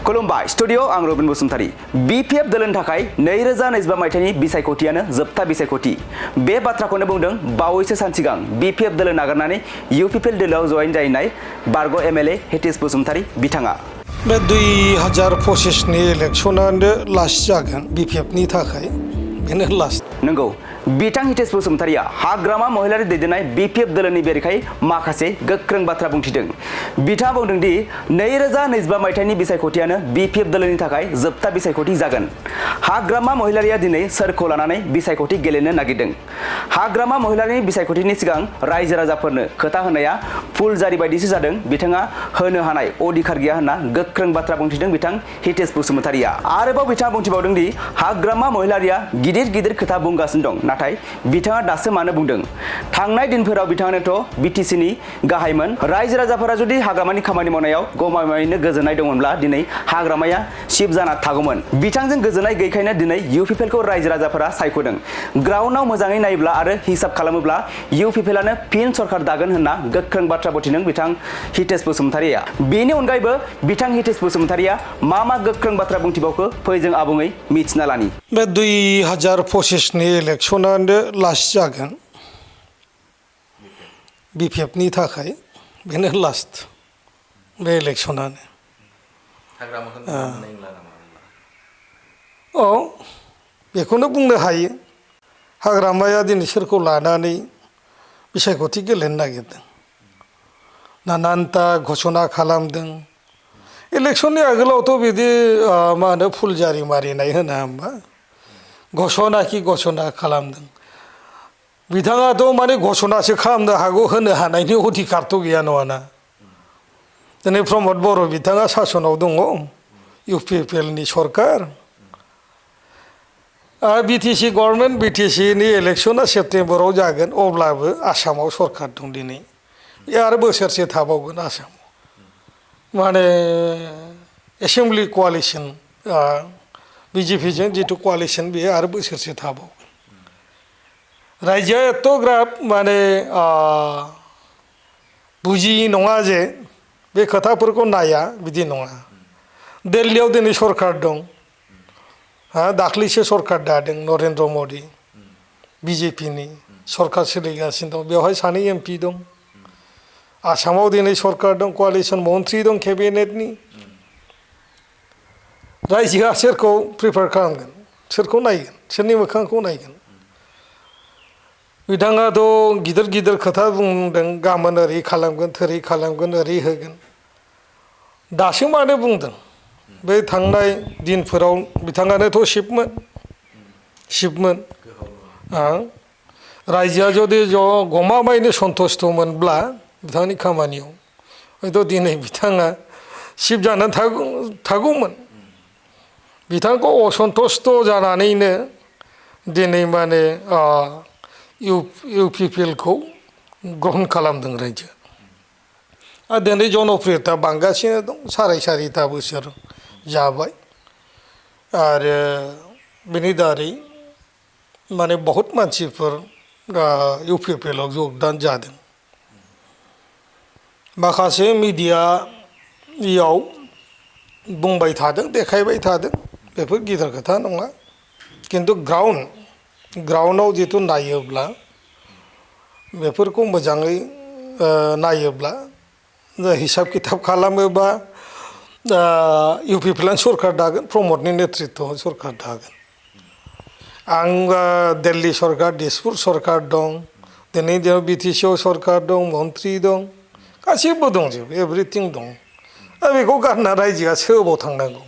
खुलुमबाय स्टुडिअ आं Robin Basumatary BPF दोलोनि थाखाय 2025 मायथाइनि बिसायख'थियानो जोबथा बिसायख'थि बे बाथ्राखौनो बुंदों बावैसो सान सिगां बिपिएफ दोलो नागारनानै इउपिपिएल दोलोआव जयेन जाहैनाय बारग' एमएलए हितेश बसुमतारी बिथाङा बे 2025 नि इलेक्शनानो लास्ट जागोन बिपिएफनि थाखाय बेनो लास्ट नंगौ बिथां हितेश बसुमतारीया हाग्रामा महिलारि दैदेननाय बिपिएफ दोलोनि बेरेखायै माखासे गोख्रों बाथ्रा बुंथिदों बिथाङा बुंदों दि 2025 मायथाइनि बिसायख'थियानो बिपिएफ दोलोनि थाखाय जोबथा बिसायख'थि जागोन हाग्रामा महिलारिया दिनै सोरखौ लानानै बिसायख'थि गेलेनो नागिरदों हाग्रामा महिलारिनि बिसायख'थिनि सिगां रायजो राजाफोरनो खोथा होनाया फुलजारि बायदिसो जादों बिथाङा होनो हानाय अधिकार गैया होनना गोख्रों बाथ्रा बुंथिदों बिथां हितेश बसुमतारीया आरोबाव बिथाङा बुंथिबावदों दि हाग्रामा महिलारिया गिदिर खोथा बुंगासिनो दं नाथाय बिथाङा दासो मानो बुंदों थांनाय दिनफोराव बिथाङानोथ' बिटिसिनि गाहायमोन रायजो राजाफोरा जुदि हाग्रामानि खामानि मावनायाव गमामायैनो गोजोननाय दंमोनब्ला दिनै हाग्रामाया सिब जाना थागौमोन बिथांजों गोजोननाय गैयैखायनो दिनै इउपिपिएलखौ रायजो राजाफोरा सायख'दों ग्राउन्डआव मोजाङै नायोब्ला आरो हिसाब खालामोब्ला इउपिपिएलानो फिन सरकार दागोन होनना गोख्रों बाथ्रा बुंथिदों बिथां हितेश बसुमतारीया बेनि अनगायैबो बिथां हितेश बसुमतारीया मा गोख्रों बाथ्रा बुंथिबावखो फै जों आबुङै मिथिना लानि बे 2025 नि इलेक्शनानो लास्ट जागोन बिपिएफनि थाखाय बेनो लास्ट बे इलेक्शनानो औ बेखौनो बुंनो हायो हाग्रामाया दिनै सोरखौ लानानै बिसायख'थि गेलेनो नागिरदों नानानता घोषणा खालामदों इलेक्शननि आगोलावथ' बिदि मा होनो फुलजारि मारिनाय होना होमबा घोषणा खालामदों बिथाङाथ' माने घोषणासो खालामनो हागौ होनो हानायनि अधिकारथ' गैया नङाना दिनै प्रमद बर' बिथाङा सासनाव दङ इउपिपिएलनि सरकार बिटिसि गभर्नमेन्ट बिटिसिनि इलेक्शना सेप्तेम्बराव जागोन अब्लाबो आसामाव सरकार दं दिनै आरो बोसोरसे थाबावगोन आसामाव माने एसेम्बलि क'आलिसन बिजेपिजों जिथु क'आलिसन बेयो आरो बोसोरसे थाबावगोन रायजोआ एथ'ग्राब माने बुजियि नङा जे बे खोथाफोरखौ नाया बिदि नङा दिल्लीयाव दिनै सरकार दं दाख्लैसो सरकार दादों नरेन्द्र मदि बिजेपिनि सरकार सोलिगासिनो दं बेवहाय सानै एमपि दं आसामाव दिनै सरकार दं क'आलिसन मन्थ्रि दं केबिनेटनि रायजोआ सोरखौ प्रिफार खालामगोन सोरखौ नायगोन सोरनि मोखांखौ नायगोन बिथाङाथ' गिदिर खोथा बुंदों गाबोन ओरै खालामगोन थोरै खालामगोन ओरै होगोन दासो मानो बुंदों बे थांनाय दिनफोराव बिथाङानोथ' शिबमोन रायजोआ जुदि गमामायैनो सन्तुष्ट'मोनब्ला बिथांनि खामानियाव हयथ' दिनै बिथाङा शिब जानानै थागौमोन बिथांखौ असन्तुष्ट जानानैनो दिनै माने इउपिपिएलखौ ग्रहण खालामदों रायजोआ आरो दिनै जनप्रियता बांगासिनो दं 4.5 बोसोर जाबाय आरो बेनि दारै माने बहुत मानसिफोर इउपिपिएलाव जगदान जादों माखासे मिडियायाव बुंबाय थादों देखायबाय थादों बेफोर गिदिर खोथा नङा किन्तु ग्राउन्डआव जिथु नायोब्ला बेफोरखौ मोजाङै नायोब्ला हिसाब किताब खालामोबा इउपिपिएलानो सरकार दागोन प्रमदनि नेतृत्वआव सरकार दागोन आं दिल्ली सरकार दिसपुर सरकार दं दिनै दिनाव बिटिसिआव सरकार दं मन्थ्रि दं गासिबो दंजोबो एभ्रिथिं दं दा बेखौ गारना रायजोआ सोबाव थांनांगौ